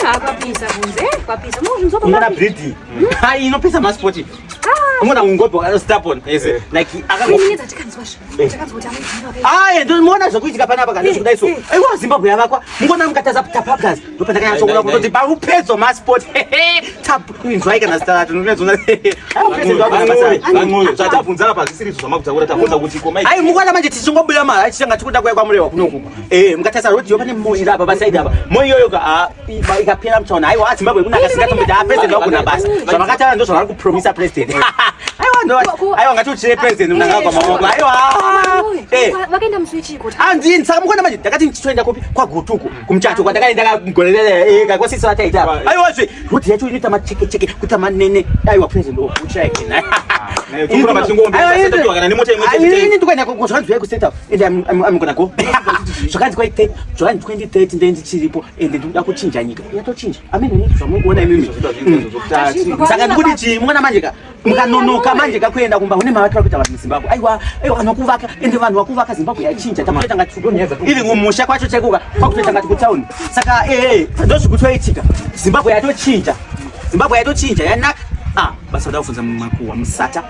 Kwapisa kunze, kwapisa. Muzvinzwa Ungona breed. Hai inopisa masport. Ungona ungobo step on. Yes. Like akango Inini dzatikanzwa zve. Takanzwa kuti amwe Aye, ndinoona zvekuitika panapa kana zvekudai so. Aiwa Zimbabwe yavakwa. Mungona mukataza tapaplas. Ndopandakanyatsoona kuti parupedzo masport. Tap inzwai kana zita racho ndinozoona. VaNcube, zvatabvunza apa zvisiri izvo zvamakutaura. Tabvunza kuti koma Ai mukwana manje tichingobuda mari achitanga tikuda kuya kwaMurewa kunoku. Eh, mukatasa road yo pane moyo apa paside apa. Moyo iyoyo ka ah, ikapera mutaona. Aiwa Zimbabwe kunaka singatomboti ah president wagona basa. Zvavakataura ndozvavari kupromisa president. Aiwa ndo aiwa ngatiuchire president Mnangagwa maoko. Aiwa. Eh. Vakaenda musi wechiko? Handini, saka mukuona manje ndakati ndichitoenda kupi, kwaGutuku kumuchato kwandakaenda gore kwasisi vataita apa. Aiwa zve road yacho inoita machekecheke kuita manene. Aiwa president ofucha again. Tokuramba tichingoomberera, tapiwa kana nemota imwe chete. Ini ndikuenda zvakanzi uyai kustate house and I'm gonna go. Zvakanzi kwai zvakanzi 2030 ndee ndichiripo and ndikuda kuchinja nyika. Yatochinja amene zvamukuona imimi. Saka ndikuti chii, muona manje ka, mukanonoka manje kakuenda kumba une mavakiro akuita vanhu muZimbabwe. Aiwa, aiwa, vanhu vakuvaka, ende vanhu vakuvaka. Zimbabwe yachinja, takutoita ngati iri mumusha kwacho chaikoka kwakutoita ngati kutauni. Saka ee ndozvikutoitika, Zimbabwe yatochinja, Zimbabwe yatochinja, yanaka. Ah, basa kuda kubvunza mumakuhwa musata.